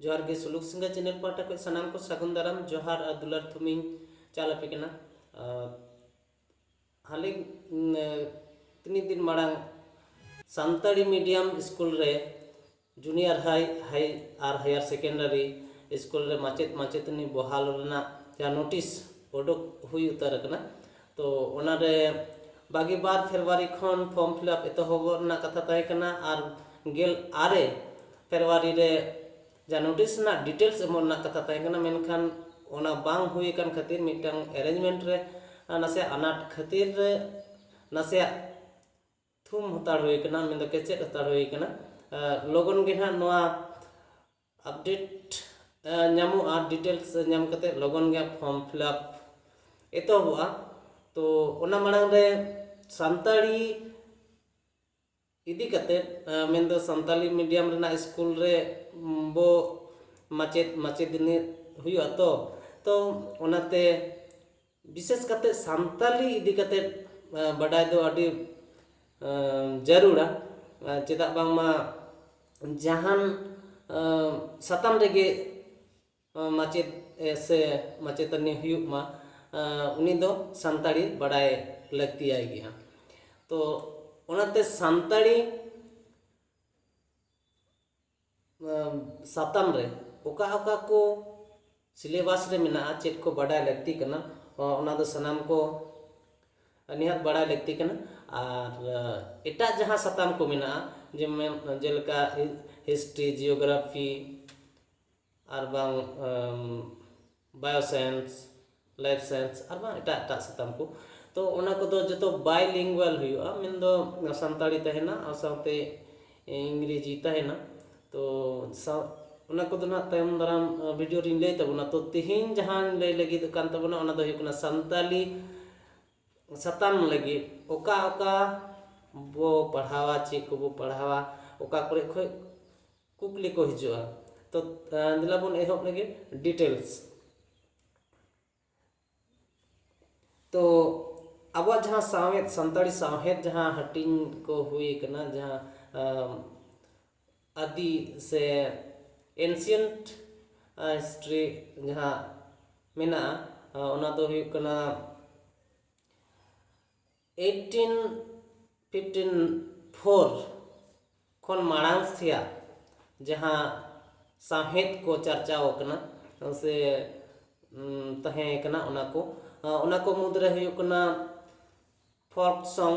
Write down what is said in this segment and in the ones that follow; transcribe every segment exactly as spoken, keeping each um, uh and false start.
ᱡᱚᱦᱟᱨ ᱜᱮ, ᱥᱩᱞᱩᱠ ᱥᱤᱝᱜᱟ ᱪᱮᱱᱮᱞ ᱯᱟᱦᱴᱟ ᱠᱷᱚᱱ ᱥᱟᱱᱟᱢ ᱠᱚ ᱥᱟᱹᱜᱩᱱ ᱫᱟᱨᱟᱢ, ᱡᱚᱦᱟᱨ ᱟᱨ ᱫᱩᱞᱟᱹᱲ ᱛᱷᱩᱢᱤᱧ ᱪᱟᱞ ᱟᱯᱮ ᱠᱟᱱᱟ᱾ ᱟᱨ ᱦᱟᱞᱮ, ᱩᱢ, ᱛᱤᱱᱟᱹᱜ ᱫᱤᱱ ᱢᱟᱲᱟᱝ ᱥᱟᱱᱛᱟᱲᱤ ᱢᱤᱰᱤᱭᱟᱢ ᱥᱠᱩᱞ ᱨᱮ, ᱡᱩᱱᱤᱭᱟᱨ ᱦᱟᱭ, ᱦᱟᱭ ᱟᱨ ᱦᱟᱭᱟᱨ ᱥᱮᱠᱮᱱᱰᱟᱨᱤ ᱥᱠᱩᱞ ᱨᱮ ᱢᱟᱪᱮᱫ ᱢᱟᱪᱮᱛᱟᱹᱱᱤ ᱵᱚᱦᱟᱞ ᱨᱮᱱᱟᱜ ᱡᱟᱦᱟᱸ ᱱᱳᱴᱤᱥ ᱩᱰᱩᱠ ᱦᱩᱭ ᱩᱛᱟᱹᱨ ᱟᱠᱟᱱᱟ᱾ ᱛᱚ ᱚᱱᱟᱨᱮ ᱵᱟᱜᱮ ᱵᱟᱨ ᱯᱷᱮᱵᱽᱨᱩᱣᱟᱨᱤ ᱠᱷᱚᱱ ᱯᱷᱚᱨᱢ ᱯᱷᱤᱞᱟᱯ ᱮᱛᱚᱦᱚᱵᱚᱜ ᱨᱮᱱᱟᱜ ᱠᱟᱛᱷᱟ ᱛᱟᱦᱮᱸ ᱠᱟᱱᱟ, ᱟᱨ ᱜᱮᱞ ᱟᱨᱮ ᱯᱷᱮᱵᱽᱨᱩᱣᱟᱨᱤ ᱨᱮ ᱡᱟᱦᱟᱸ ᱱᱳᱴᱤᱥ ᱨᱮᱱᱟᱜ ᱰᱤᱴᱮᱞᱥ ᱮᱢᱚᱜ ᱨᱮᱱᱟᱜ ᱠᱟᱛᱷᱟ ᱛᱟᱦᱮᱸ ᱠᱟᱱᱟ, ᱢᱮᱱᱠᱷᱟᱱ ᱚᱱᱟ ᱵᱟᱝ ᱦᱩᱭ ᱟᱠᱟᱱ ᱠᱷᱟᱹᱛᱤᱨ, ᱢᱤᱫᱴᱟᱝ ᱮᱨᱮᱧᱡᱽᱢᱮᱱᱴ ᱨᱮ ᱱᱟᱥᱮᱭᱟᱜ ᱟᱱᱟᱴ ᱠᱷᱟᱹᱛᱤᱨ ᱨᱮ ᱱᱟᱥᱮᱭᱟᱜ ᱛᱷᱩᱢ ᱦᱟᱛᱟᱲ ᱦᱩᱭ ᱠᱟᱱᱟ, ᱢᱮᱱᱫᱚ ᱠᱮᱪᱮᱫ ᱦᱟᱛᱟᱲ ᱦᱩᱭ ᱠᱟᱱᱟ᱾ ᱟᱨ ᱞᱚᱜᱚᱱ ᱜᱮ ᱱᱟᱦᱟᱜ ᱱᱚᱣᱟ ᱟᱯᱰᱮᱴ, ᱮ, ᱧᱟᱢᱚᱜᱼᱟ, ᱰᱤᱴᱮᱞᱥ ᱧᱟᱢ ᱠᱟᱛᱮ ᱞᱚᱜᱚᱱ ᱜᱮ ᱯᱷᱚᱨᱢ ᱯᱷᱤᱞᱟᱯ ᱮᱛᱚᱦᱚᱵᱚᱜᱼᱟ᱾ ᱛᱚ ᱚᱱᱟ ᱢᱟᱲᱟᱝ ᱨᱮ ᱥᱟᱱᱛᱟᱲᱤ ᱤᱫᱤ ᱠᱟᱛᱮ, ᱮ, ᱢᱮᱱᱫᱚ ᱥᱟᱱᱛᱟᱲᱤ ᱢᱤᱰᱤᱭᱟᱢ ᱨᱮᱱᱟᱜ ᱥᱠᱩᱞ ᱨᱮ, ᱩᱢ, ᱵᱚ ᱢᱟᱪᱮᱫ ᱢᱟᱪᱮᱛᱟᱹᱱᱤ ᱦᱩᱭᱩᱜᱼᱟ᱾ ᱛᱚ ᱛᱚ ᱚᱱᱟᱛᱮ ᱵᱤᱥᱮᱥ ᱠᱟᱛᱮ ᱥᱟᱱᱛᱟᱞᱤ ᱤᱫᱤ ᱠᱟᱛᱮ, ᱮ, ᱵᱟᱰᱟᱭ ᱫᱚ ᱟᱹᱰᱤ, ᱮ, ᱡᱟᱹᱨᱩᱲᱟ᱾ ᱮ, ᱪᱮᱫᱟᱜ ᱵᱟᱝᱢᱟ ᱡᱟᱦᱟᱱ, ᱮ, ᱥᱟᱛᱟᱢ ᱨᱮᱜᱮ, ᱮ, ᱢᱟᱪᱮᱫ, ᱮ, ᱥᱮ ᱢᱟᱪᱮᱛᱟᱹᱱᱤ ᱦᱩᱭᱩᱜ ᱢᱟ, ᱮ, ᱩᱱᱤ ᱫᱚ ᱥᱟᱱᱛᱟᱲᱤ ᱵᱟᱰᱟᱭ ᱞᱟᱹᱠᱛᱤᱭᱟᱭ ᱜᱮᱭᱟ᱾ ᱛᱚ ᱚᱱᱟᱛᱮ ᱥᱟᱱᱛᱟᱲᱤ ᱮᱢ, ᱥᱟᱛᱟᱢ ᱨᱮ ᱚᱠᱟ ᱚᱠᱟ ᱠᱚ ᱥᱤᱞᱮᱵᱟᱥ ᱨᱮ ᱢᱮᱱᱟᱜᱼᱟ, ᱪᱮᱫ ᱠᱚ ᱵᱟᱰᱟᱭ ᱞᱟᱹᱠᱛᱤ ᱠᱟᱱᱟ, ᱚ, ᱚᱱᱟ ᱫᱚ ᱥᱟᱱᱟᱢ ᱠᱚ ᱱᱤᱦᱟᱹᱛ ᱵᱟᱰᱟᱭ ᱞᱟᱹᱠᱛᱤ ᱠᱟᱱᱟ᱾ ᱟᱨ, ᱮ, ᱮᱴᱟᱜ ᱡᱟᱦᱟᱸ ᱥᱟᱛᱟᱢ ᱠᱚ ᱢᱮᱱᱟᱜᱼᱟ, ᱡᱮᱢᱚᱱ ᱡᱮᱞᱮᱠᱟ ᱦᱤ-, ᱦᱤᱥᱴᱨᱤ, ᱡᱤᱭᱳᱜᱨᱟᱯᱷᱤ, ᱟᱨ ᱵᱟᱝ, ᱮᱢ, ᱵᱟᱭᱳ ᱥᱟᱭᱮᱱᱥ, ᱞᱟᱭᱤᱯᱷ ᱥᱟᱭᱮᱱᱥ, ᱟᱨ ᱵᱟᱝ ᱮᱴᱟᱜ ᱮᱴᱟᱜ ᱥᱟᱛᱟᱢ ᱠᱚ᱾ ᱛᱚ ᱚᱱᱟ ᱠᱚᱫᱚ ᱡᱚᱛᱚ ᱵᱟᱭᱞᱤᱝᱜᱩᱣᱟᱞ ᱦᱩᱭᱩᱜᱼᱟ, ᱢᱮᱱᱫᱚ ᱥᱟᱱᱛᱟᱲᱤ ᱛᱟᱦᱮᱱᱟ ᱟᱨ ᱥᱟᱶᱛᱮ ᱤᱝᱨᱮᱡᱤ ᱛᱟᱦᱮᱱᱟ᱾ ᱛᱚ ᱥᱟᱶ-, ᱚᱱᱟ ᱠᱚᱫᱚ ᱱᱟᱦᱟᱜ ᱛᱟᱭᱚᱢ ᱫᱟᱨᱟᱢ, ᱟ, ᱵᱷᱤᱰᱤᱭᱳ ᱨᱤᱧ ᱞᱟᱹᱭ ᱛᱟᱵᱚᱱᱟ᱾ ᱛᱚ ᱛᱮᱦᱮᱧ ᱡᱟᱦᱟᱸᱧ ᱞᱟᱹᱭ ᱞᱟᱹᱜᱤᱫ ᱠᱟᱱ ᱛᱟᱵᱚᱱᱟ, ᱚᱱᱟ ᱫᱚ ᱦᱩᱭᱩᱜ ᱠᱟᱱᱟ ᱥᱟᱱᱛᱟᱞᱤ ᱥᱟᱛᱟᱢ ᱞᱟᱹᱜᱤᱫ ᱚᱠᱟ ᱚᱠᱟ ᱵᱚ ᱯᱟᱲᱦᱟᱣᱟ, ᱪᱮᱫ ᱠᱚᱵᱚ ᱯᱟᱲᱦᱟᱣᱟ, ᱚᱠᱟ ᱠᱚᱨᱮ ᱠᱷᱚᱡ ᱠᱩᱠᱞᱤ ᱠᱚ ᱦᱤᱡᱩᱜᱼᱟ᱾ ᱛᱚ, ᱟ, ᱫᱮᱞᱟ ᱵᱚᱱ ᱮᱦᱚᱵ ᱞᱮᱜᱮ ᱰᱤᱴᱮᱞᱥ᱾ ᱛᱚ ᱟᱵᱚᱣᱟᱜ ᱡᱟᱦᱟᱸ ᱥᱟᱶᱦᱮᱫ, ᱥᱟᱱᱛᱟᱲᱤ ᱥᱟᱶᱦᱮᱫ ᱡᱟᱦᱟᱸ ᱦᱟᱹᱴᱤᱧ ᱠᱚ ᱦᱩᱭ ᱠᱟᱱᱟ, ᱡᱟᱦᱟᱸ, ᱟᱢ, ᱟᱹᱫᱤ ᱥᱮ ancient history ᱡᱟᱦᱟᱸ ᱢᱮᱱᱟᱜᱼᱟ, ᱚᱱᱟ ᱫᱚ ᱦᱩᱭᱩᱜ ᱠᱟᱱᱟ eighteen fifty four ᱠᱷᱚᱱ ᱢᱟᱲᱟᱝ ᱥᱮᱭᱟᱜ ᱡᱟᱦᱟᱸ ᱥᱟᱶᱦᱮᱫ ᱠᱚ ᱪᱟᱨᱪᱟᱣ ᱟᱠᱟᱱᱟ ᱥᱮ ᱛᱟᱦᱮᱸ ᱠᱟᱱᱟ, ᱚᱱᱟ ᱠᱚ ᱚᱱᱟ ᱠᱚ ᱢᱩᱫᱽᱨᱮ ᱦᱩᱭᱩᱜ ᱠᱟᱱᱟ folk song,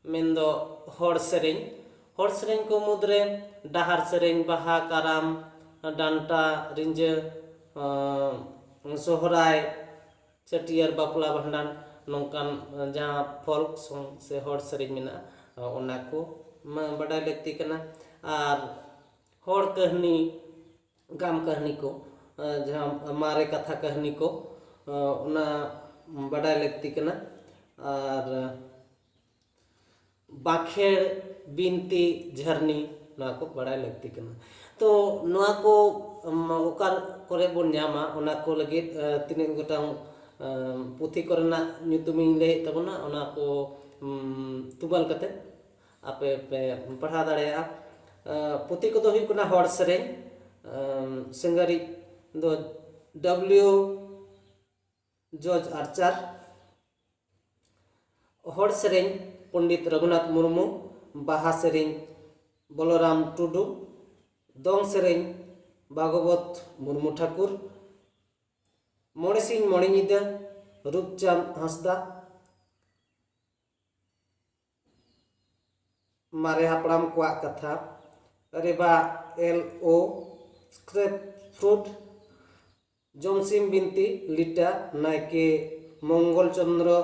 ᱢᱮᱱᱫᱚ ᱦᱚᱲ ᱥᱮᱨᱮᱧ᱾ ᱦᱚᱲ ᱥᱮᱨᱮᱧ ᱠᱚ ᱢᱩᱫᱽᱨᱮ ᱰᱟᱦᱟᱨ ᱥᱮᱨᱮᱧ, ᱵᱟᱦᱟ, ᱠᱟᱨᱟᱢ, ᱰᱟᱱᱴᱟ, ᱨᱤᱸᱡᱟᱹ, ᱥᱚᱦᱨᱟᱭ, ᱪᱷᱟᱹᱴᱭᱟᱹᱨ, ᱵᱟᱯᱞᱟ, ᱵᱷᱟᱸᱰᱟᱱ, ᱱᱚᱝᱠᱟᱱ ᱡᱟᱦᱟᱸ folk song ᱥᱮ ᱦᱚᱲ ᱥᱮᱨᱮᱧ ᱢᱮᱱᱟᱜᱼᱟ, ᱚᱱᱟ ᱠᱚ ᱵᱟᱰᱟᱭ ᱞᱟᱹᱠᱛᱤ ᱠᱟᱱᱟ᱾ ᱟᱨ ᱦᱚᱲ ᱠᱟᱹᱦᱱᱤ, ᱜᱟᱢ ᱠᱟᱹᱦᱱᱤ ᱠᱚ, ᱡᱟᱦᱟᱸ ᱢᱟᱨᱮ ᱠᱟᱛᱷᱟ ᱠᱟᱹᱦᱱᱤ ᱠᱚ, ᱚᱱᱟ ᱵᱟᱰᱟᱭ ᱞᱟᱹᱠᱛᱤ ᱠᱟᱱᱟ᱾ ᱟᱨ ᱵᱟᱸᱠᱷᱮᱲ, ᱵᱤᱱᱛᱤ, ᱡᱷᱟᱹᱨᱱᱤ, ᱱᱚᱣᱟ ᱠᱚ ᱵᱟᱲᱟᱭ ᱞᱟᱹᱠᱛᱤ ᱠᱟᱱᱟ᱾ ᱛᱚ ᱱᱚᱣᱟ ᱠᱚ ᱚᱠᱟ ᱠᱚᱨᱮ ᱵᱚᱱ ᱧᱟᱢᱟ, ᱚᱱᱟ ᱠᱚ ᱞᱟᱹᱜᱤᱫ ᱛᱤᱱᱟᱹᱜ ᱜᱚᱴᱟᱝ ᱯᱩᱛᱷᱤ ᱠᱚᱨᱮᱱᱟᱜ ᱧᱩᱛᱩᱢᱤᱧ ᱞᱟᱹᱭᱮᱫ ᱛᱟᱵᱚᱱᱟ, ᱚᱱᱟ ᱠᱚ ᱛᱩᱢᱟᱹᱞ ᱠᱟᱛᱮ ᱟᱯᱮ ᱯᱮ ᱯᱟᱲᱦᱟᱣ ᱫᱟᱲᱮᱭᱟᱜᱼᱟ᱾ ᱯᱩᱛᱷᱤ ᱠᱚᱫᱚ ᱦᱩᱭᱩᱜ ᱠᱟᱱᱟ ᱦᱚᱲ ᱥᱮᱨᱮᱧ, ᱥᱮᱸᱜᱟᱨᱤᱡ ᱫᱚ W George Archer, ᱦᱚᱲ ᱥᱮᱨᱮᱧ ᱯᱚᱱᱰᱤᱛ ᱨᱚᱜᱷᱩᱱᱟᱛᱷ ᱢᱩᱨᱢᱩ, ᱵᱟᱦᱟ ᱥᱮᱨᱮᱧ ᱵᱚᱞᱚᱨᱟᱢ ᱴᱩᱰᱩ, ᱫᱚᱝ ᱥᱮᱨᱮᱧ ᱵᱷᱟᱜᱚᱵᱚᱛ ᱢᱩᱨᱢᱩ ᱴᱷᱟᱠᱩᱨ, ᱢᱚᱬᱮ ᱥᱤᱧ ᱢᱚᱬᱮ ᱧᱤᱫᱟᱹ ᱨᱩᱯᱪᱟᱸᱫᱽ ᱦᱟᱸᱥᱫᱟ, ᱢᱟᱨᱮ ᱦᱟᱯᱲᱟᱢ ᱠᱚᱣᱟᱜ ᱠᱟᱛᱷᱟ, ᱨᱮᱵᱟ L O Scripps Fruit, ᱡᱚᱢᱥᱤᱢ ᱵᱤᱱᱛᱤ ᱞᱤᱴᱟ, ᱱᱟᱭᱠᱮ ᱢᱚᱝᱜᱚᱞ ᱪᱚᱸᱫᱽᱨᱚ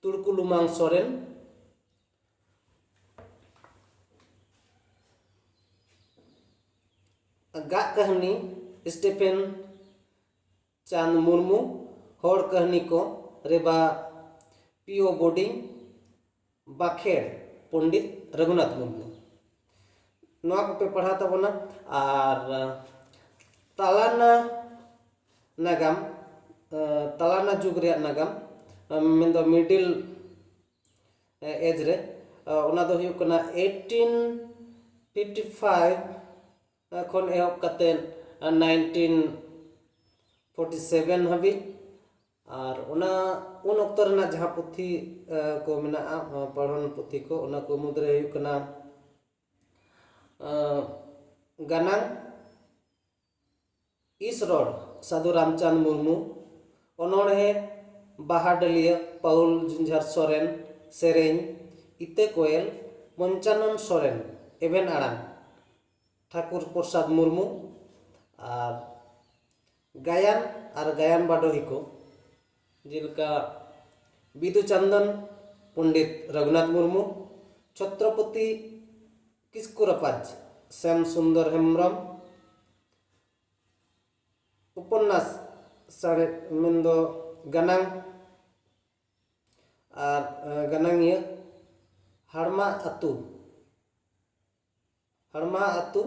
ᱛᱩᱲᱠᱩ ᱞᱩᱢᱟᱝ ᱥᱚᱨᱮᱱ, ᱜᱟᱜ ᱠᱟᱹᱦᱱᱤ ᱥᱴᱤᱯᱷᱮᱱ ᱪᱟᱸᱫᱽ ᱢᱩᱨᱢᱩ, ᱦᱚᱲ ᱠᱟᱹᱦᱱᱤ ᱠᱚ ᱨᱮᱵᱟ P O Boding, ᱵᱟᱸᱠᱷᱮᱲ Pandit Raghunath Murmu. ᱱᱚᱣᱟ ᱠᱚᱯᱮ ᱯᱟᱲᱦᱟᱣ ᱛᱟᱵᱚᱱᱟ᱾ ᱟᱨ ᱛᱟᱞᱟᱱᱟ ᱱᱟᱜᱟᱢ, ᱛᱟᱞᱟᱱᱟ ᱡᱩᱜᱽ ᱨᱮᱭᱟᱜ ᱱᱟᱜᱟᱢ, ᱢᱮᱱᱫᱚ middle age ᱨᱮ, ᱚᱱᱟ ᱫᱚ ᱦᱩᱭᱩᱜ ᱠᱟᱱᱟ eighteen fifty five ᱠᱷᱚᱱ ᱮᱦᱚᱵ ᱠᱟᱛᱮ ᱱᱟᱭᱤᱱᱴᱤᱱ ᱯᱷᱳᱨᱴᱤ ᱥᱮᱵᱷᱮᱱ ᱦᱟᱹᱵᱤᱡ᱾ ᱟᱨ ᱚᱱᱟ ᱩᱱ ᱚᱠᱛᱚ ᱨᱮᱱᱟᱜ ᱡᱟᱦᱟᱸ ᱯᱩᱛᱷᱤ ᱠᱚ ᱢᱮᱱᱟᱜᱼᱟ, ᱯᱟᱲᱦᱚᱱ ᱯᱩᱛᱷᱤ ᱠᱚ, ᱚᱱᱟ ᱠᱚ ᱢᱩᱫᱽᱨᱮ ᱦᱩᱭᱩᱜ ᱠᱟᱱᱟ ᱜᱟᱱᱟᱝ ᱤᱥ ᱨᱚᱲ ᱥᱟᱹᱫᱷᱩ ᱨᱟᱢᱪᱟᱸᱫᱽ ᱢᱩᱨᱢᱩ, ᱚᱱᱚᱬᱦᱮ ᱵᱟᱦᱟ ᱰᱟᱹᱞᱤᱭᱟᱹ ᱯᱟᱹᱣᱩᱞ ᱡᱩᱧᱡᱷᱟᱨ ᱥᱚᱨᱮᱱ, ᱥᱮᱨᱮᱧ ᱤᱛᱟᱹ ᱠᱚᱭᱮᱞ ᱯᱚᱧᱪᱟᱱᱚᱱ ᱥᱚᱨᱮᱱ, ᱮᱵᱷᱮᱱ ᱟᱲᱟᱝ ᱴᱷᱟᱠᱩᱨ ᱯᱨᱚᱥᱟᱫᱽ ᱢᱩᱨᱢᱩ, ᱟᱨ ᱜᱟᱭᱟᱱ ᱟᱨ ᱜᱟᱭᱟᱱ ᱵᱟᱰᱚᱦᱤ ᱠᱚ ᱡᱮᱞᱮᱠᱟ ᱵᱤᱫᱩ ᱪᱟᱸᱫᱟᱱ ᱯᱚᱱᱰᱤᱛ ᱨᱚᱜᱷᱩᱱᱟᱛᱷ ᱢᱩᱨᱢᱩ, ᱪᱷᱚᱛᱨᱚᱯᱚᱛᱤ ᱠᱤᱥᱠᱩ ᱨᱟᱯᱟᱡᱽ ᱥᱮᱢ ᱥᱩᱱᱫᱚᱨ ᱦᱮᱢᱵᱨᱚᱢ, ᱩᱯᱚᱱᱱᱟᱥ ᱥᱟᱬᱮᱥ ᱢᱮᱱᱫᱚ ᱜᱟᱱᱟᱝ ᱟᱨ ᱜᱟᱱᱟᱝᱤᱭᱟᱹ ᱦᱟᱲᱢᱟ ᱟᱹᱛᱩ ᱦᱟᱲᱢᱟ ᱟᱹᱛᱩ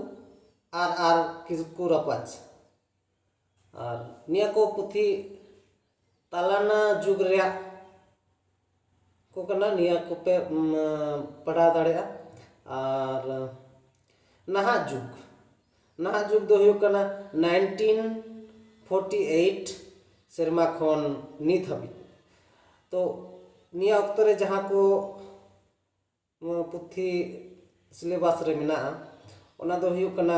ᱟᱨ ᱟᱨ ᱠᱤᱥᱠᱩ ᱨᱟᱯᱟᱡᱽ᱾ ᱟᱨ ᱱᱤᱭᱟᱹ ᱠᱚ ᱯᱩᱛᱷᱤ ᱛᱟᱞᱟᱱᱟ ᱡᱩᱜᱽ ᱨᱮᱭᱟᱜ ᱠᱚ ᱠᱟᱱᱟ, ᱱᱤᱭᱟᱹ ᱠᱚᱯᱮ ᱯᱟᱲᱦᱟᱣ ᱫᱟᱲᱮᱭᱟᱜᱼᱟ᱾ ᱟᱨ ᱱᱟᱦᱟᱜ ᱡᱩᱜᱽ ᱱᱟᱦᱟᱜ ᱡᱩᱜᱽ ᱫᱚ ᱦᱩᱭᱩᱜ ᱠᱟᱱᱟ ᱱᱟᱭᱤᱱᱴᱤᱱ ᱯᱷᱳᱨᱴᱤ ᱮᱭᱤᱴ ᱥᱮᱨᱢᱟ ᱠᱷᱚᱱ ᱱᱤᱛ ᱦᱟᱹᱵᱤᱡ᱾ ᱛᱚ ᱱᱤᱭᱟᱹ ᱚᱠᱛᱚ ᱨᱮ ᱡᱟᱦᱟᱸ ᱠᱚ ᱱᱚᱣᱟ ᱯᱩᱛᱷᱤ ᱥᱤᱞᱮᱵᱟᱥ ᱨᱮ ᱢᱮᱱᱟᱜᱼᱟ, ᱚᱱᱟ ᱫᱚ ᱦᱩᱭᱩᱜ ᱠᱟᱱᱟ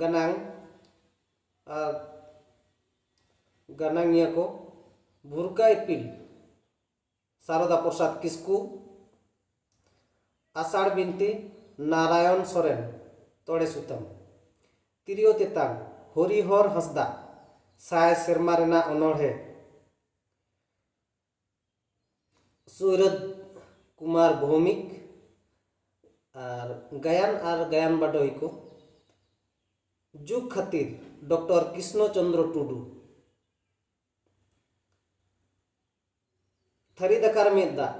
ᱜᱟᱱᱟᱝ ᱟᱨ ᱜᱟᱱᱟᱝᱤᱭᱟᱹ ᱠᱚ ᱵᱷᱩᱨᱠᱟ ᱤᱯᱤᱞ ᱥᱟᱨᱚᱫᱟ ᱯᱨᱚᱥᱟᱫᱽ ᱠᱤᱥᱠᱩ, ᱟᱥᱟᱲ ᱵᱤᱱᱛᱤ ᱱᱟᱨᱟᱭᱚᱱ ᱥᱚᱨᱮᱱ, ᱛᱚᱲᱮ ᱥᱩᱛᱟᱹᱢ, ᱛᱤᱨᱭᱳ ᱛᱮᱛᱟᱝ ᱦᱚᱨᱤᱦᱚᱨ ᱦᱟᱸᱥᱫᱟ, ᱥᱟᱭ ᱥᱮᱨᱢᱟ ᱨᱮᱱᱟᱜ ᱚᱱᱚᱬᱦᱮ, ᱥᱩᱨᱚᱡᱽ ᱠᱩᱢᱟᱨ ᱵᱷᱳᱣᱢᱤᱠ, ᱟᱨ ᱜᱟᱭᱟᱱ ᱟᱨ ᱜᱟᱭᱟᱱ ᱵᱟᱰᱚᱦᱤ ᱠᱚ, ᱡᱩᱜᱽ ᱠᱷᱟᱹᱛᱤᱨ ᱰᱚᱠᱴᱚᱨ ᱠᱨᱤᱥᱱᱚ ᱪᱚᱸᱫᱽᱨᱚ ᱴᱩᱰᱩ, ᱛᱷᱟᱹᱨᱤ ᱫᱟᱠᱟᱨ ᱢᱤᱫ ᱫᱟᱜ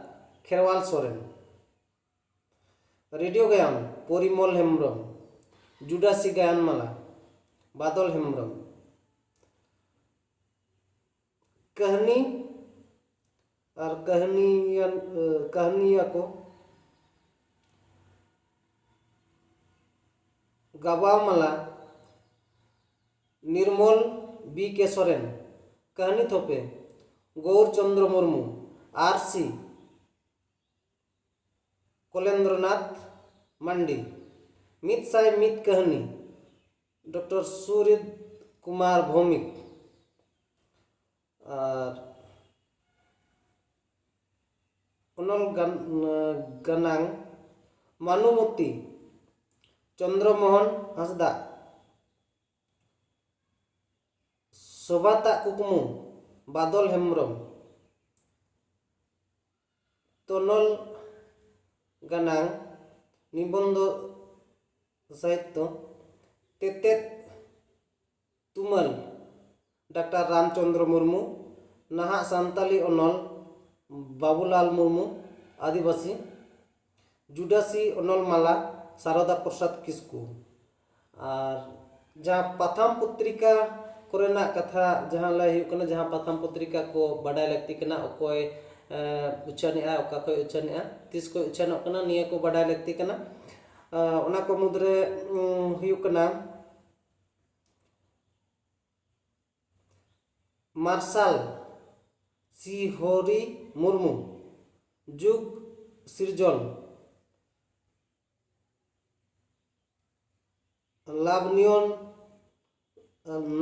ᱠᱷᱮᱨᱣᱟᱞ ᱥᱚᱨᱮᱱ, ᱨᱮᱰᱤᱭᱳ ᱜᱟᱭᱟᱱ ᱯᱚᱨᱤᱢᱚᱞ ᱦᱮᱢᱵᱨᱚᱢ, ᱡᱩᱰᱟᱥᱤ ᱜᱟᱭᱟᱱ ᱢᱟᱞᱟ ᱵᱟᱫᱚᱞ ᱦᱮᱢᱵᱨᱚᱢ, ᱠᱟᱹᱦᱱᱤ ᱟᱨ ᱠᱟᱹᱦᱱᱤᱭᱟᱱ ᱠᱟᱹᱦᱱᱤᱭᱟᱹ ᱠᱚ ᱜᱟᱵᱟᱣ ᱢᱟᱞᱟ ᱱᱤᱨᱢᱚᱞ ᱵᱤ ᱠᱮ ᱥᱚᱨᱮᱱ᱾ ᱠᱟᱹᱦᱱᱤ ᱛᱷᱚᱯᱮ ᱜᱳᱣᱨ ᱪᱚᱱᱫᱨᱚ ᱢᱩᱨᱢᱩ᱾ ᱟᱨᱥᱤ ᱠᱚᱞᱮᱱᱫᱨᱚᱱᱟᱛᱷ ᱢᱟᱱᱰᱤ᱾ ᱢᱤᱫ ᱥᱟᱭ ᱢᱤᱫ ᱠᱟᱹᱦᱱᱤ ᱰᱚᱠᱴᱚᱨ ᱥᱩᱨᱤᱛ ᱠᱩᱢᱟᱨ ᱵᱷᱳᱣᱢᱤᱠ᱾ ᱟᱨ ᱚᱱᱚᱞ ᱜᱟᱱ-, ᱜᱟᱱᱟᱝ ᱢᱟᱱᱩᱢᱚᱛᱤ ᱪᱚᱱᱫᱨᱚ ᱢᱳᱦᱚᱱ ᱦᱟᱸᱥᱫᱟ᱾ ᱥᱚᱵᱷᱟᱛᱟᱜ ᱠᱩᱠᱢᱩ ᱵᱟᱫᱚᱞ ᱦᱮᱢᱵᱨᱚᱢ᱾ ᱛᱚᱱᱚᱞ ᱜᱟᱱᱟᱝ ᱱᱤᱵᱚᱱᱫᱚ ᱥᱟᱦᱤᱛᱛᱚ ᱛᱮᱛᱮᱫ ᱛᱩᱢᱟᱹᱞ ᱰᱟᱠᱛᱟᱨ ᱨᱟᱢᱪᱚᱸᱫᱽᱨᱚ ᱢᱩᱨᱢᱩ᱾ ᱱᱟᱦᱟᱜ ᱥᱟᱱᱛᱟᱞᱤ ᱚᱱᱚᱞ ᱵᱟᱵᱩᱞᱟᱞ ᱢᱩᱨᱢᱩ ᱟᱹᱫᱤᱵᱟᱹᱥᱤ᱾ ᱡᱩᱰᱟᱹᱥᱤ ᱚᱱᱚᱞ ᱢᱟᱞᱟ ᱥᱟᱨᱚᱫᱟ ᱯᱨᱚᱥᱟᱫᱽ ᱠᱤᱥᱠᱩ᱾ ᱟᱨ ᱡᱟᱦᱟᱸ ᱯᱟᱛᱷᱟᱢ ᱯᱚᱛᱨᱤᱠᱟ ᱠᱚᱨᱮᱱᱟᱜ ᱠᱟᱛᱷᱟ ᱡᱟᱦᱟᱸ ᱞᱟᱹᱭ ᱦᱩᱭᱩᱜ ᱠᱟᱱᱟ, ᱡᱟᱦᱟᱸ ᱯᱟᱛᱷᱟᱢ ᱯᱚᱛᱨᱤᱠᱟ ᱠᱚ ᱵᱟᱰᱟᱭ ᱞᱟᱹᱠᱛᱤ ᱠᱟᱱᱟ, ᱚᱠᱚᱭ ᱩᱪᱷᱟᱹᱱᱮᱜᱼᱟ, ᱚᱠᱟ ᱠᱷᱚᱱ ᱩᱪᱷᱟᱹᱱᱮᱜᱼᱟ, ᱛᱤᱥ ᱠᱷᱚᱱ ᱩᱪᱷᱟᱹᱱᱚᱜ ᱠᱟᱱᱟ, ᱱᱤᱭᱟᱹ ᱠᱚ ᱵᱟᱰᱟᱭ ᱞᱟᱹᱠᱛᱤ ᱠᱟᱱᱟ᱾ ᱚᱱᱟ ᱠᱚ ᱢᱩᱫᱽᱨᱮ ᱦᱩᱭᱩᱜ ᱠᱟᱱᱟ ᱢᱟᱨᱥᱟᱞ ᱥᱤ ᱦᱚᱨᱤ ᱢᱩᱨᱢᱩ᱾ ᱡᱩᱜᱽ ᱥᱤᱨᱡᱚᱱ ᱞᱟᱵᱽᱱᱤᱭᱚᱱ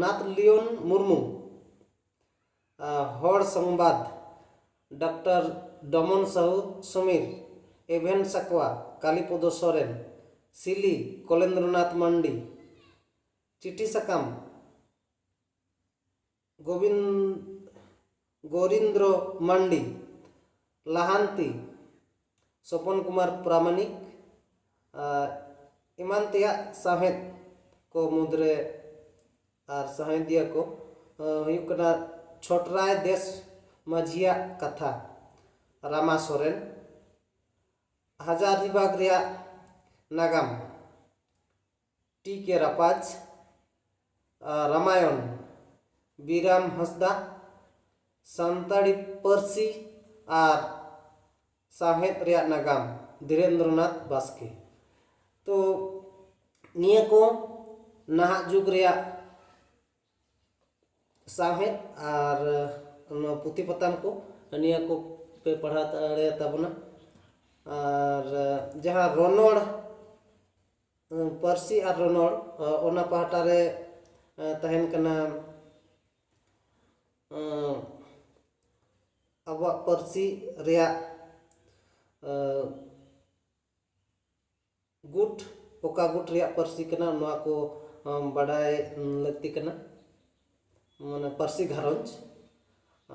ᱱᱟᱛᱞᱤᱭᱚᱱ ᱢᱩᱨᱢᱩ᱾ ᱦᱚᱲ ᱥᱚᱝᱵᱟᱫ ᱰᱟᱠᱛᱟᱨ ᱰᱚᱢᱚᱱ ᱥᱟᱦᱩ ᱥᱚᱢᱤᱨ᱾ ᱮᱵᱷᱮᱱ ᱥᱟᱠᱣᱟ ᱠᱟᱞᱤᱯᱚᱫᱚ ᱥᱚᱨᱮᱱ᱾ ᱥᱤᱞᱤ ᱠᱚᱞᱮᱱᱫᱨᱚᱱᱟᱛᱷ ᱢᱟᱱᱰᱤ᱾ ᱪᱤᱴᱷᱤ ᱥᱟᱠᱟᱢ ᱜᱳᱵᱤᱱ-, ᱜᱳᱨᱤᱱᱫᱨᱚ ᱢᱟᱱᱰᱤ᱾ ᱞᱟᱦᱟᱱᱛᱤ ᱥᱚᱯᱚᱱ ᱠᱩᱢᱟᱨ ᱯᱨᱟᱢᱟᱱᱤᱠ᱾ ᱟᱨ ᱮᱢᱟᱱ ᱛᱮᱭᱟᱜ ᱥᱟᱶᱦᱮᱫ ᱠᱚ ᱢᱩᱫᱽᱨᱮ ᱟᱨ ᱥᱟᱶᱦᱮᱫᱤᱭᱟᱹ ᱠᱚ ᱦᱩᱭᱩᱜ ᱠᱟᱱᱟ ᱪᱷᱚᱴᱨᱟᱭ ᱫᱮᱥ ᱢᱟᱹᱡᱷᱤᱭᱟᱜ ᱠᱟᱛᱷᱟ ᱨᱟᱢᱟ ᱥᱚᱨᱮᱱ᱾ ᱦᱟᱡᱟᱨᱤᱵᱟᱜᱽ ᱨᱮᱭᱟᱜ ᱱᱟᱜᱟᱢ ᱴᱤ ᱠᱮ ᱨᱟᱯᱟᱡᱽ᱾ ᱨᱟᱢᱟᱭᱚᱱ ᱵᱤᱨᱟᱢ ᱦᱟᱸᱥᱫᱟ᱾ ᱥᱟᱱᱛᱟᱲᱤ ᱯᱟᱹᱨᱥᱤ ᱟᱨ ᱥᱟᱶᱦᱮᱫ ᱨᱮᱭᱟᱜ ᱱᱟᱜᱟᱢ ᱫᱷᱤᱨᱮᱱᱫᱨᱚᱱᱟᱛᱷ ᱵᱟᱥᱠᱮ᱾ ᱛᱚ ᱱᱤᱭᱟᱹ ᱠᱚ ᱱᱟᱦᱟᱜ ᱡᱩᱜᱽ ᱨᱮᱭᱟᱜ ᱥᱟᱶᱦᱮᱫ ᱟᱨ ᱱᱚᱣᱟ ᱯᱩᱛᱷᱤ ᱯᱟᱛᱟᱢ ᱠᱚ, ᱱᱤᱭᱟᱹ ᱠᱚ ᱯᱮ ᱯᱟᱲᱦᱟᱣ ᱫᱟᱲᱮᱭᱟᱛᱟ ᱵᱚᱱᱟ᱾ ᱟᱨ ᱡᱟᱦᱟᱸ ᱨᱚᱱᱚᱲ, ᱯᱟᱹᱨᱥᱤ ᱟᱨ ᱨᱚᱱᱚᱲ, ᱚᱱᱟ ᱯᱟᱦᱴᱟ ᱨᱮ ᱛᱟᱦᱮᱱ ᱠᱟᱱᱟ ᱟᱵᱚᱣᱟᱜ ᱯᱟᱹᱨᱥᱤ ᱨᱮᱭᱟᱜ ᱜᱩᱴ, ᱚᱠᱟ ᱜᱩᱴ ᱨᱮᱭᱟᱜ ᱯᱟᱹᱨᱥᱤ ᱠᱟᱱᱟ, ᱱᱚᱣᱟ ᱠᱚ ᱵᱟᱰᱟᱭ ᱞᱟᱹᱠᱛᱤ ᱠᱟᱱᱟ, ᱢᱟᱱᱮ ᱯᱟᱹᱨᱥᱤ ᱜᱷᱟᱨᱚᱸᱡᱽ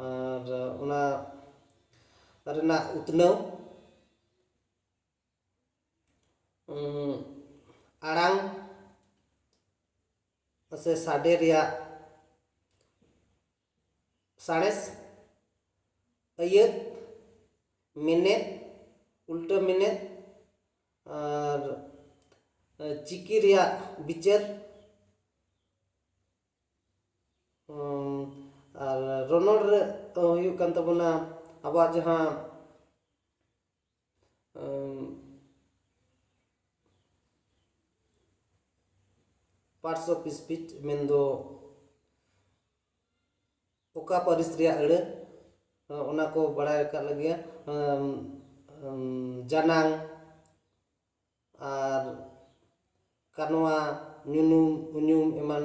ᱟᱨ ᱚᱱᱟ ᱨᱮᱱᱟᱜ ᱩᱛᱱᱟᱹᱣ, ᱟᱲᱟᱝ ᱥᱮ ᱥᱟᱰᱮ ᱨᱮᱭᱟᱜ ᱥᱟᱬᱮᱥ, ᱟᱹᱭᱟᱹᱛ, ᱢᱮᱱᱮᱫ, ᱩᱞᱴᱟᱹ ᱢᱮᱱᱮᱫ ᱟᱨ ᱪᱤᱠᱤ ᱨᱮᱭᱟᱜ ᱵᱤᱪᱟᱹᱨ᱾ ᱟᱨ ᱨᱚᱱᱚᱲ ᱨᱮ ᱦᱩᱭᱩᱜ ᱠᱟᱱ ᱛᱟᱵᱚᱱᱟ ᱟᱵᱚᱣᱟᱜ ᱡᱟᱦᱟᱸ parts of speech, ᱢᱮᱱᱫᱚ ᱚᱠᱟ ᱯᱟᱹᱨᱤᱥ ᱨᱮᱭᱟᱜ ᱟᱹᱲᱟᱹ, ᱚᱱᱟ ᱠᱚ ᱵᱟᱲᱟᱭ ᱟᱠᱟᱫ ᱞᱟᱹᱜᱤᱫ᱾ ᱡᱟᱱᱟᱝ ᱟᱨ ᱠᱟᱱᱣᱟ, ᱧᱩᱱᱩᱢ, ᱩᱧᱩᱢ ᱮᱢᱟᱱ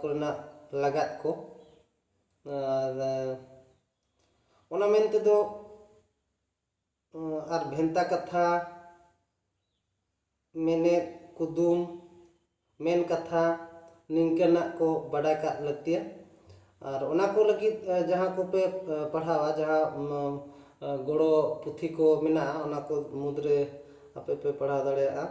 ᱠᱚᱨᱮᱱᱟᱜ ᱞᱟᱜᱟᱫ ᱠᱚ᱾ ᱟᱨ ᱚᱱᱟ ᱢᱮᱱ ᱛᱮᱫᱚ ᱟᱨ ᱵᱷᱮᱱᱛᱟ ᱠᱟᱛᱷᱟ, ᱢᱮᱱᱮᱫ, ᱠᱩᱫᱩᱢ, ᱢᱮᱱ ᱠᱟᱛᱷᱟ, ᱱᱤᱝᱠᱟᱹᱱᱟᱜ ᱠᱚ ᱵᱟᱰᱟᱭ ᱠᱟᱜ ᱞᱟᱹᱠᱛᱤᱭᱟ᱾ ᱟᱨ ᱚᱱᱟ ᱠᱚ ᱞᱟᱹᱜᱤᱫ ᱡᱟᱦᱟᱸ ᱠᱚᱯᱮ ᱯᱟᱲᱦᱟᱣᱟ, ᱡᱟᱦᱟᱸ ᱜᱚᱲᱚ ᱯᱩᱛᱷᱤ ᱠᱚ ᱢᱮᱱᱟᱜᱼᱟ, ᱚᱱᱟ ᱠᱚ ᱢᱩᱫᱽᱨᱮ ᱟᱯᱮ ᱯᱮ ᱯᱟᱲᱦᱟᱣ ᱫᱟᱲᱮᱭᱟᱜᱼᱟ᱾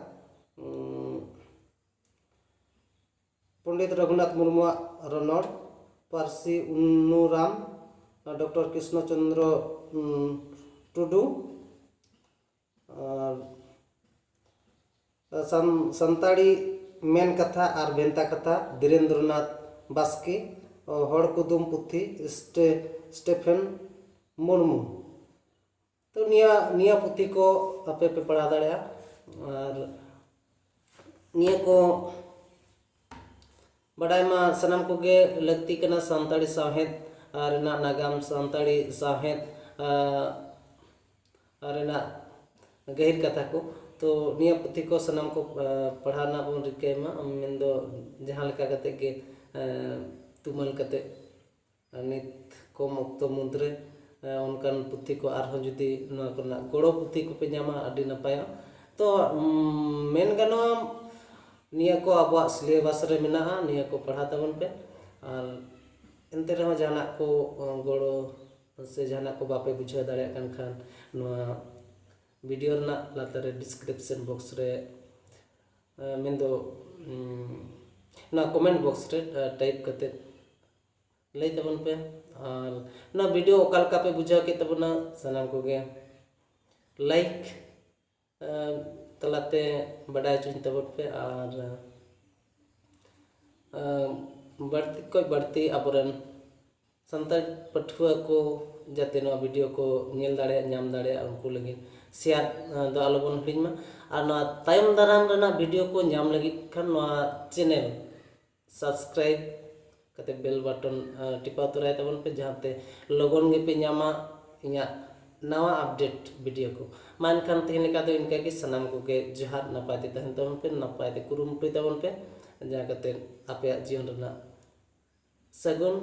ᱯᱚᱱᱰᱤᱛ ᱨᱚᱜᱷᱩᱱᱟᱛᱷ ᱢᱩᱨᱢᱩᱣᱟᱜ ᱨᱚᱱᱚᱲ, ᱯᱟᱹᱨᱥᱤ ᱩᱱᱩᱨᱟᱢ, ᱰᱚᱠᱴᱚᱨ ᱠᱨᱤᱥᱱᱚ ᱪᱚᱱᱫᱨᱚ ᱴᱩᱰᱩ, ᱟᱨ ᱥᱟᱱᱛᱟᱲᱤ ᱢᱮᱱ ᱠᱟᱛᱷᱟ ᱟᱨ ᱵᱷᱮᱱᱛᱟ ᱠᱟᱛᱷᱟ, ᱫᱷᱤᱨᱮᱱᱫᱨᱚᱱᱟᱛᱷ ᱵᱟᱥᱠᱮ, ᱦᱚᱲ ᱠᱩᱫᱩᱢ ᱯᱩᱛᱷᱤ, ᱥᱴᱮᱯᱷᱮᱱ ᱢᱩᱨᱢᱩ᱾ ᱛᱚ ᱱᱤᱭᱟᱹ ᱱᱤᱭᱟᱹ ᱯᱩᱛᱷᱤ ᱠᱚ ᱟᱯᱮ ᱯᱮ ᱯᱟᱲᱦᱟᱣ ᱫᱟᱲᱮᱭᱟᱜᱼᱟ᱾ ᱟᱨ ᱱᱤᱭᱟᱹ ᱠᱚ ᱵᱟᱰᱟᱭ ᱢᱟ ᱥᱟᱱᱟᱢ ᱠᱚᱜᱮ ᱞᱟᱹᱠᱛᱤ ᱠᱟᱱᱟ, ᱥᱟᱱᱛᱟᱲᱤ ᱥᱟᱶᱦᱮᱫ ᱟᱨ ᱨᱮᱱᱟᱜ ᱱᱟᱜᱟᱢ, ᱥᱟᱱᱛᱟᱲᱤ ᱥᱟᱶᱦᱮᱫ ᱟᱨ ᱟᱨ ᱨᱮᱱᱟᱜ ᱜᱟᱹᱦᱤᱨ ᱠᱟᱛᱷᱟ ᱠᱚ᱾ ᱛᱚ ᱱᱤᱭᱟᱹ ᱯᱩᱛᱷᱤ ᱠᱚ ᱥᱟᱱᱟᱢ ᱠᱚ ᱯᱟᱲᱦᱟᱣ ᱨᱮᱱᱟᱜ ᱵᱚᱱ ᱨᱤᱠᱟᱹᱭ ᱢᱟ, ᱢᱮᱱᱫᱚ ᱡᱟᱦᱟᱸ ᱞᱮᱠᱟ ᱠᱟᱛᱮ ᱜᱮ ᱛᱩᱢᱟᱹᱞ ᱠᱟᱛᱮ ᱱᱤᱛ ᱠᱚᱢ ᱚᱠᱛᱚ ᱢᱩᱫᱽᱨᱮ ᱚᱱᱠᱟᱱ ᱯᱩᱛᱷᱤ ᱠᱚ ᱟᱨᱦᱚᱸ ᱡᱩᱫᱤ ᱱᱚᱣᱟ ᱠᱚᱨᱮᱱᱟᱜ ᱜᱚᱲᱚ ᱯᱩᱛᱷᱤ ᱠᱚᱯᱮ ᱧᱟᱢᱟ, ᱟᱹᱰᱤ ᱱᱟᱯᱟᱭᱚᱜᱼᱟ᱾ ᱛᱚ ᱢᱮᱱ ᱜᱟᱱᱚᱜᱼᱟ, ᱱᱤᱭᱟᱹ ᱠᱚ ᱟᱵᱚᱣᱟᱜ ᱥᱤᱞᱮᱵᱟᱥ ᱨᱮ ᱢᱮᱱᱟᱜᱼᱟ, ᱱᱤᱭᱟᱹ ᱠᱚ ᱯᱟᱲᱦᱟᱣ ᱛᱟᱵᱚᱱ ᱯᱮ᱾ ᱟᱨ ᱮᱱᱛᱮ ᱨᱮᱦᱚᱸ ᱡᱟᱦᱟᱱᱟᱜ ᱠᱚ ᱜᱚᱲᱚ ᱥᱮ ᱡᱟᱦᱟᱱᱟᱜ ᱠᱚ ᱵᱟᱯᱮ ᱵᱩᱡᱷᱟᱹᱣ ᱫᱟᱲᱮᱭᱟᱜ ᱠᱟᱱ ᱠᱷᱟᱱ, ᱱᱚᱣᱟ ᱵᱷᱤᱰᱤᱭᱳ ᱨᱮᱱᱟᱜ ᱞᱟᱛᱟᱨ ᱨᱮ ᱰᱤᱥᱠᱨᱤᱯᱥᱚᱱ ᱵᱚᱠᱥ ᱨᱮ ᱢᱮᱱᱫᱚ ᱱᱚᱣᱟ ᱠᱚᱢᱮᱱᱴ ᱵᱚᱠᱥ ᱨᱮ ᱴᱟᱭᱤᱯ ᱠᱟᱛᱮ ᱞᱟᱹᱭ ᱛᱟᱵᱚᱱ ᱯᱮ᱾ ᱟᱨ ᱱᱚᱣᱟ ᱵᱷᱤᱰᱤᱭᱳ ᱚᱠᱟ ᱞᱮᱠᱟ ᱯᱮ ᱵᱩᱡᱷᱟᱹᱣ ᱠᱮᱫ ᱛᱟᱵᱚᱱᱟ, ᱥᱟᱱᱟᱢ ᱠᱚᱜᱮ ᱞᱟᱭᱤᱠ ᱛᱟᱞᱟᱛᱮ ᱵᱟᱰᱟᱭ ᱦᱚᱪᱚᱧ ᱛᱟᱵᱚᱱ ᱯᱮ᱾ ᱟᱨ ᱵᱟᱹᱲᱛᱤ ᱠᱷᱚᱱ ᱵᱟᱹᱲᱛᱤ ᱟᱵᱚᱨᱮᱱ ᱥᱟᱱᱛᱟᱲ ᱯᱟᱹᱴᱷᱩᱣᱟᱹ ᱠᱚ ᱡᱟᱛᱮ ᱱᱚᱣᱟ ᱵᱷᱤᱰᱤᱭᱳ ᱠᱚ ᱧᱮᱞ ᱫᱟᱲᱮᱭᱟᱜ, ᱧᱟᱢ ᱫᱟᱲᱮᱭᱟᱜ, ᱩᱱᱠᱩ ᱞᱟᱹᱜᱤᱫ ᱥᱮᱭᱟᱨ ᱫᱚ ᱟᱞᱚᱵᱚᱱ ᱦᱤᱲᱤᱧ ᱢᱟ᱾ ᱟᱨ ᱱᱚᱣᱟ ᱛᱟᱭᱚᱢ ᱫᱟᱨᱟᱢ ᱨᱮᱱᱟᱜ ᱵᱷᱤᱰᱤᱭᱳ ᱠᱚ ᱧᱟᱢ ᱞᱟᱹᱜᱤᱫ ᱠᱷᱟᱱ ᱱᱚᱣᱟ ᱪᱮᱱᱮᱞ ᱥᱟᱵᱥᱠᱨᱟᱭᱤᱵ ᱠᱟᱛᱮ ᱵᱮᱞ ᱵᱟᱴᱚᱱ ᱴᱤᱯᱟᱹᱣ ᱛᱚᱨᱟᱭ ᱛᱟᱵᱚᱱ ᱯᱮ, ᱡᱟᱦᱟᱸᱛᱮ ᱞᱚᱜᱚᱱ ᱜᱮᱯᱮ ᱧᱟᱢᱟ ᱤᱧᱟᱹᱜ ᱱᱟᱣᱟ ᱟᱯᱰᱮᱴ ᱵᱷᱤᱰᱤᱭᱳ ᱠᱚ᱾ ᱢᱟ ᱮᱱᱠᱷᱟᱱ ᱛᱮᱦᱮᱧ ᱞᱮᱠᱟ ᱫᱚ ᱤᱱᱠᱟᱹ ᱜᱮ᱾ ᱥᱟᱱᱟᱢ ᱠᱚᱜᱮ ᱡᱚᱦᱟᱨ, ᱱᱟᱯᱟᱭ ᱛᱮ ᱛᱟᱦᱮᱱ ᱛᱟᱵᱚᱱ ᱯᱮ, ᱱᱟᱯᱟᱭ ᱛᱮ ᱠᱩᱨᱩᱢᱩᱴᱩᱭ ᱛᱟᱵᱚᱱ ᱯᱮ, ᱡᱟᱦᱟᱸ ᱠᱟᱛᱮ ᱟᱯᱮᱭᱟᱜ ᱡᱤᱭᱚᱱ ᱨᱮᱱᱟᱜ ᱥᱟᱹᱜᱩᱱ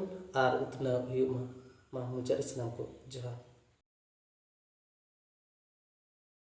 ᱟᱨ ᱩᱛᱱᱟᱹᱣ ᱦᱩᱭᱩᱜ ᱢᱟ᱾ ᱢᱟ ᱢᱩᱪᱟᱹᱫ ᱨᱮ ᱥᱟᱱᱟᱢ ᱠᱚ ᱡᱚᱦᱟᱨ᱾